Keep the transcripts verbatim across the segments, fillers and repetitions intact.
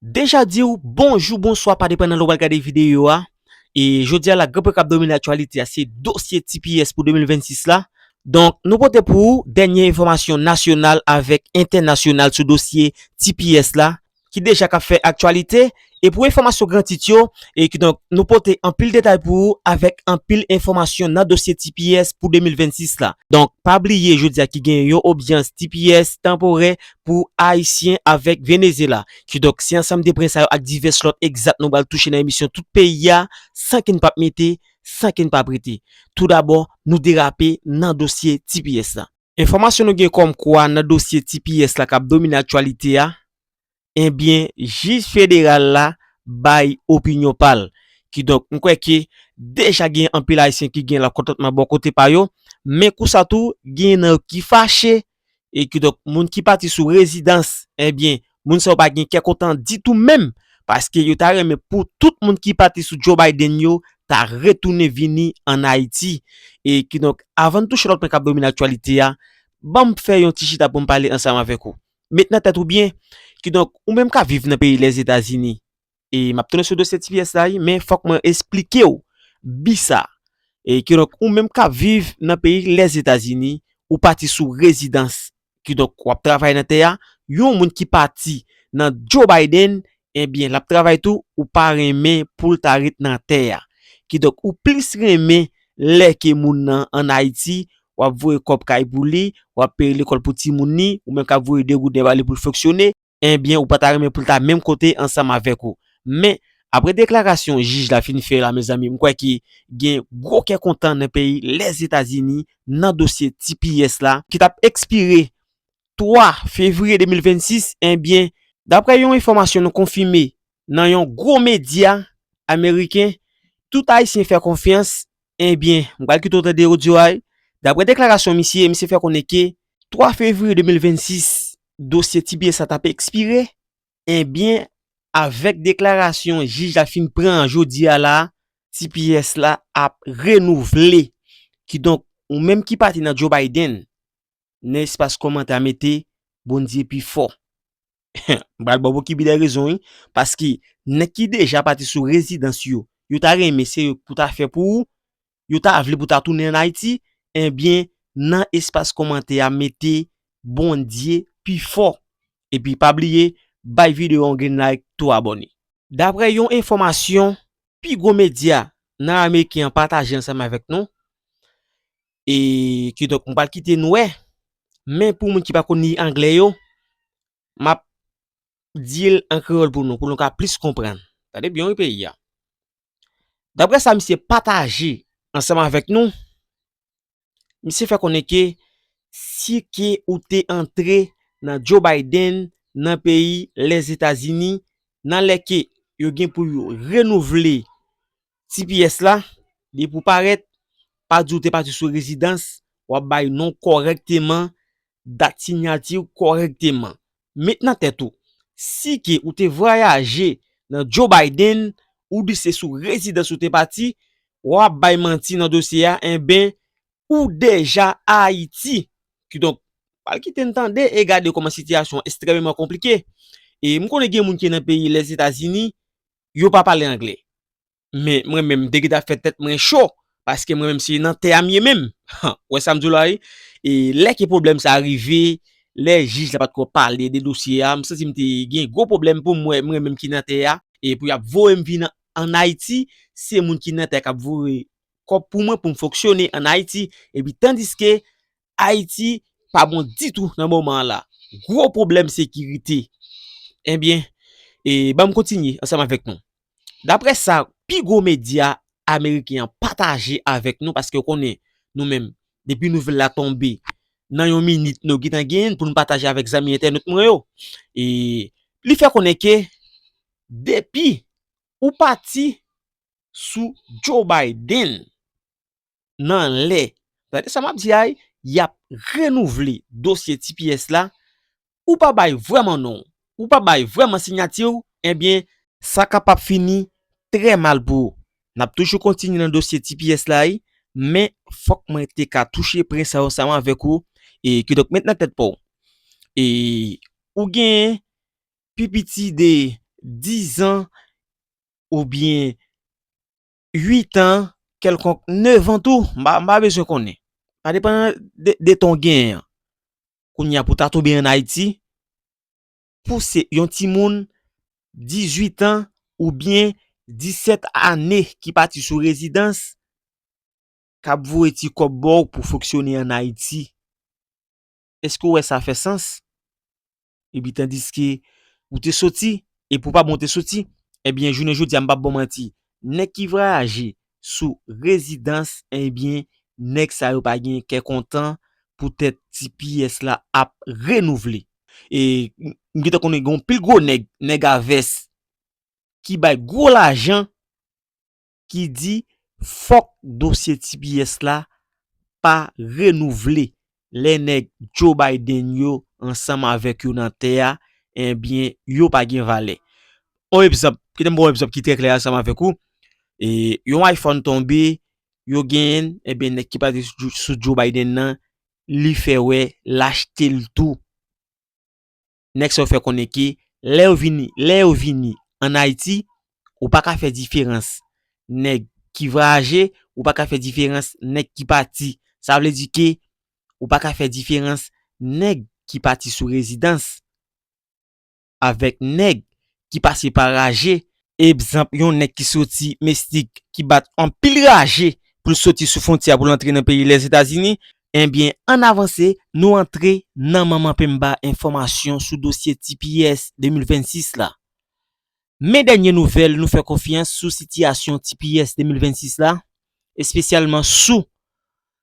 Deja di w bonjou, bonswa, pa depandan lè w pral gade videyo a. E jodi a la, gran pwen k ap domine aktyalite a, se dosye T P S pou de mil vennsis la. Donk, nou pote pou ou dènye enfòmasyon nasyonal avèk entènasyonal sou dosye T P S la, ki deja k ap fè aktyalite. E pou enfòmasyon gran tit yo, e kidonk, nou pote anpil detay pou ou avèk anpil enfòmasyon nan dosye T P S pou de mil vennsis la. Donk, pa bliye jodi a ki gen yon odyans T P S tanporè pou Ayisyen avèk Venezyela. Kidonk, se ansanm de pwen sa yo ak divès lòt egzat nou pral touche nan emisyon Tout Peyi a, san ke n p ap mete, san ke n p ap rete. Toudabò, nou derape nan dosye T P S la. Enfòmasyon nou gen kòmkwa nan dosye T P S la k ap domine aktyalite a, ebyen, jij federal la bay opinyon pa l. Kidonk, m kwè ke deja gen anpil Ayisyen ki gen lakontantman bò kote pa yo, men kou sa tou, gen nan yo ki fache, e kidonk, moun ki pati sou rezidans, ebyen, moun sa yo pa gen kè kontan ditou menm, paske yo ta renmen pou tout moun ki pati sou Joe Biden yo ta retounen vini ann Ayiti. E kidonk, avan n touche lòt pwen k ap domine aktyalite a, ban m fè yon ti chita pou m pale ansanm avèk ou. Met nan tèt ou byen, kidonk, ou menm k ap viv nan peyi Lèzetazini, e m ap tounen sou dosye T P S la, wi, men fòk mwen esplike w bi sa. E kidonk, ou menm k ap viv nan peyi Lèzetazini, ou pati sou rezidans, kidonk, w ap travay nan tè a, yon moun ki pati nan Joe Biden, ebyen, l ap travay tou, ou pa renmen pou l ta ret nan tè a. Kidonk, ou plis renmen lè ke moun nan ann Ayiti, w ap voye kòb kay pou li, w ap peye lekòl pou timoun li, ou menm k ap voye de gouden ba li pou l fonksyone, ebyen, ou pa ta renmen pou l ta menm kote ansanm avèk ou. Men, apre deklarasyon jij la fin fè la, mezanmi, m kwè ke gen gwo kè kontan nan peyi Lèzetazini nan dosye T P S la, ki t ap ekspire twa fevriye de mil vennsis, ebyen, daprè yon enfòmasyon nou konfime nan yon gwo medya ameriken, tout Ayisyen fè konfyans, ebyen, m pral kite w tande odyo a, wi. Daprè deklarasyon misye, misye fè konnen ke twa fevriye de mil vennsis, dosye T P S la t ap ekspire, ebyen, avèk deklarasyon jij la fin pran jodi a la, T P S la ap renouvle. Kidonk, ou menm ki pati nan Joe Biden, nan espas kòmantè a mete Bondye pi fò. M pral ba w bokibi de rezon, wi, paske nèg ki deja pati sou rezidans yo, yo ta renmen se yo pou ta fè pou ou, yo ta vle pou ta tounen ann Ayiti, ebyen, nan espas kòmantè a mete Bondye pi fò. Epi pa bliye, bay videyo a yon grenn like, tou abòne. Daprè yon enfòmasyon pi gwo medya nan ameriken an pataje ansanm avèk nou, e kidonk m pral kite n wè, men pou moun ki pa konn li anglè yo, m ap di l an kreyòl pou nou, pou nou ka plis konprann. Tande byen, wi, peyi a. Daprè sa misye pataje ansanm avèk nou, misye fè konnen ke si ke ou te antre nan Joe Biden nan peyi Lèzetazini, nan lè ke yo gen pou yo renouvle T P S la, li pou parèt, pa di w te pati sou rezidans, w ap bay non kòrèkteman, dat siyati w kòrèkteman. Met nan tèt ou, si ke ou te vwayaje nan Joe Biden, ou di se sou rezidans ou te pati, w ap bay manti nan dosye a, enben, ou deja Ayiti. Kidonk, pral kite n tande e gade kòman sitiyasyon an ekstrèmeman konplike. E m konnen gen moun ki nan peyi Lèzetazini, yo pa pale anglè. Men mwen menm, m te gentan fè tèt mwen cho, paske mwen menm se nan tè a m ye menm. Ou wè sa m di w la, wi? E lè ke pwoblèm sa a rive, lè jij la pa t ko pale de dosye a, m santi m te gen gwo pwoblèm pou m wè mwen menm ki nan tè a, e pou y ap voye m vin ann Ayiti, se moun ki nan tè a k ap voye kòb pou mwen pou m fonksyone ann Ayiti, epi tandiske Ayiti pa bon ditou nan moman an la. Gwo pwoblèm sekirite. Ebyen, e, ban m kontinye ansanm avèk nou. Daprè sa pi gwo medya ameriken an pataje avèk nou, paske w konnen, nou menm, depi nouvèl la tonbe, nan yon minit, nou gentan genyen l pou n pataje avèk zanmi entènot mwen yo. E li fè konnen ke depi ou pati sou Joe Biden, nan lè, tande sa m ap di a, y ap renouvle dosye T P S la, ou pa bay vrèman non w, ou pa bay vrèman siyati w, ebyen, sa kapab fini trè mal pou ou. N ap toujou kontinye nan dosye T P S la, wi, men fòk mwen te ka touche pwen sa yo ansanm avèk ou, e kidonk met nan tèt pa w. E ou gen pi piti de dizan oubyen uit an, kèlkonk nèf an tou, m pa, m pa bezwen konnen. Pa depann de, de tan w genyen an. Kounye a pou w ta tonbe ann Ayiti, pou se yon timoun dizuit an oubyen disèt ane ki pati sou rezidans, k ap voye ti kòb ba w pou fonksyone ann Ayiti. Èske w wè sa fè sans? Epi tandiske ou te soti, epi w pa bon te soti, ebyen, jounen jodi a, m p ap ba w manti, nèg ki vwayaje sou rezidans, ebyen, nèg sa yo pa gen kè kontan poutèt T P S la ap renouvle. E m, m gentan konnen gen yon pil gwo nèg, nèg a vès, ki bay gwo lajan, ki di fòk dosye T P S la pa renouvle. Lè nèg Joe Biden yo ansanm avèk yo nan tè a, ebyen, yo pa gen valè. Yon egzanp, kite m ba w yon egzanp ki trè klè ansanm avèk ou. E, yon iPhone tonbe, yo genyen l, ebyen, nèg ki pati sou, sou Joe Biden nan, li fè wè l achte l tou. Nèg sa yo fè konnen ke lè yo vini, lè yo vini ann Ayiti, ou pa ka fè diferans nèg ki vwayaje, ou pa ka fè diferans nèg ki pati. Sa vle di ke ou pa ka fè diferans nèg ki pati sou rezidans avèk nèg ki pase pa raje. Egzanp, yon nèg ki soti Mestik, ki bat anpil raje pou l soti sou fwontyè pou l antre nan peyi Lèzetazini, ebyen, ann avanse, nou antre nan manman penmba enfòmasyon sou dosye T P S de mil vennsis la. Men dènye nouvèl, nou fè konfyans sou sitiyasyon T P S de mil vennsis la, espesyalman sou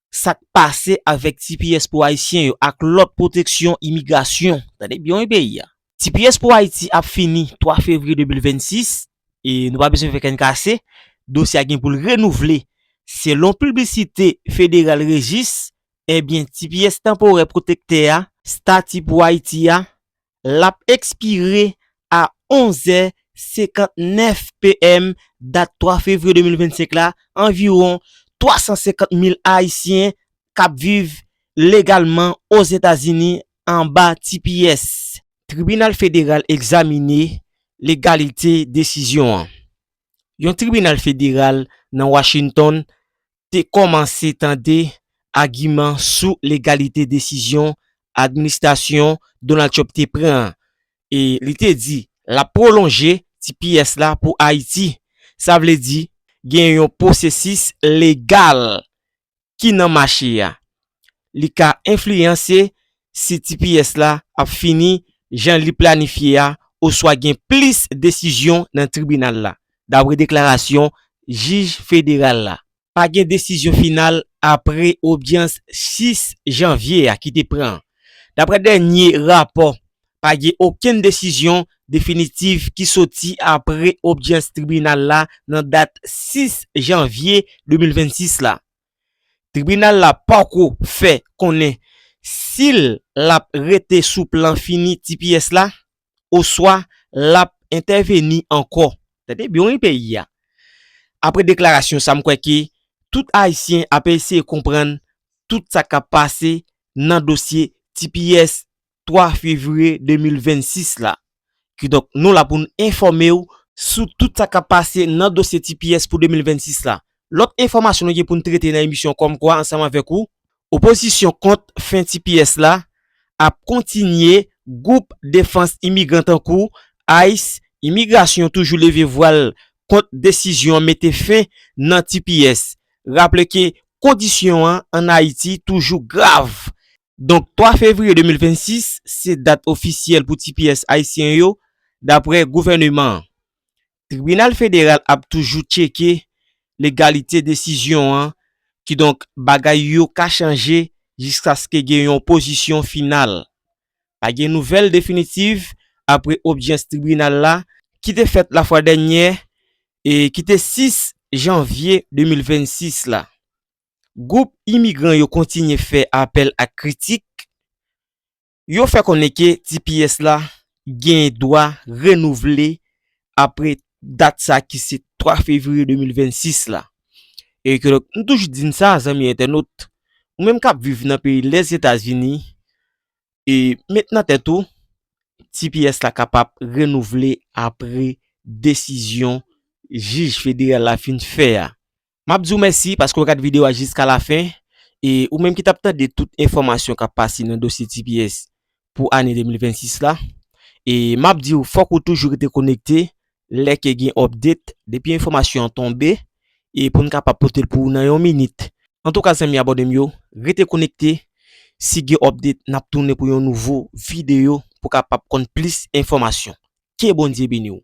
sa k pase avèk T P S pou Ayisyen yo ak lòt pwoteksyon imigrasyon. Tande byen wi peyi a. T P S pou Ayiti ap fini twa fevriye de mil vennsis, e nou pa bezwen fè kenn kase, dosye a gen pou l renouvle. Selon piblisite federal Régis, ebyen, T P S tanporè pwotektè a, stati pou Ayiti a, l ap ekspire a onzè senkantnèf P M, dat twa fevriye de mil vennsenk la, anviwon twa san senkant mil Ayisyen k ap viv legalman Ozetazini anba T P S. Tribinal federal egzamine legalite desizyon an. Yon tribinal federal nan Washington te kòmanse tande agiman sou legalite desizyon administrasyon Donald Trump te pran an, e li te di l ap pwolonje T P S la pou Ayiti. Sa vle di, gen yon pwosesis legal ki nan mache a. Li ka enfliyanse si T P S la ap fini jan li planifye a, oswa gen plis desizyon nan tribinal la, dapre deklarasyon jij federal la. Pa gen desizyon final apre odyans sis janvye a ki te pran. Dapre dènye rapò, pa gen okenn desizyon definitif ki soti apre odyans tribinal la nan dat sis janvye de mil vennsis la. Tribinal la pako fè konnen si l ap rete sou plan fini T P S la, oswa l ap entèveni ankò. Tande byen wi peyi a. Apre deklarasyon sa, m kwè ke tout Ayisyen ap eseye konprann tout sa k ap pase nan dosye T P S twa fevriye de mil vennsis la. Kidonk, nou la pou n enfòme w sou tout sa k ap pase nan dosye T P S pou de mil vennsis la. Lòt enfòmasyon nou gen pou n trete nan emisyon kòmkwa ansanm avèk ou, opozisyon kont fen T P S la ap kontinye, gwoup defans imigran tankou ICE, imigrasyon toujou leve vwa l kont desizyon an mete fen nan T P S. Raple ke kondisyon an ann Ayiti toujou grav. Donk, twa fevriye de mil vennsis se dat ofisyèl pou T P S ayisyen yo, dapre gouvèneman an. Tribinal federal ap toujou tcheke legalite desizyon an, kidonk bagay yo ka chanje jiskaske gen yon pozisyon final. Pa gen nouvèl definitif apre odyans tribinal la ki te fèt lafwa dènyè e ki te sis janvye de mil vennsis la. Gwoup imigran yo kontinye fè apèl ak kritik. Yo fè konnen ke T P S la gen dwa renouvle apre dat sa ki se twa fevriye de mil vennsis la. E ke donk, m toujou di n sa, zanmi entènot, ou menm k ap viv nan peyi Lèzetazini, e met nan tèt ou, T P S la kapab renouvle apre desizyon jij federal la fin fè a. M ap di w mèsi paske w gad videyo a jiska lafen. E ou menm ki t ap tande tout enfòmasyon k ap pase nan dosye T P S pou ane de mil vennsis la. E m ap di w, fòk ou toujou rete konekte lè ke gen update, depi enfòmasyon an tonbe, e pou n kapab pote l pou ou nan yon minit. Antouka, zanmi abòne m yo, rete konekte. Si gen update, n ap tounen pou yon nouvo videyo pou kapab konn plis enfòmasyon. Ke Bondye beni w.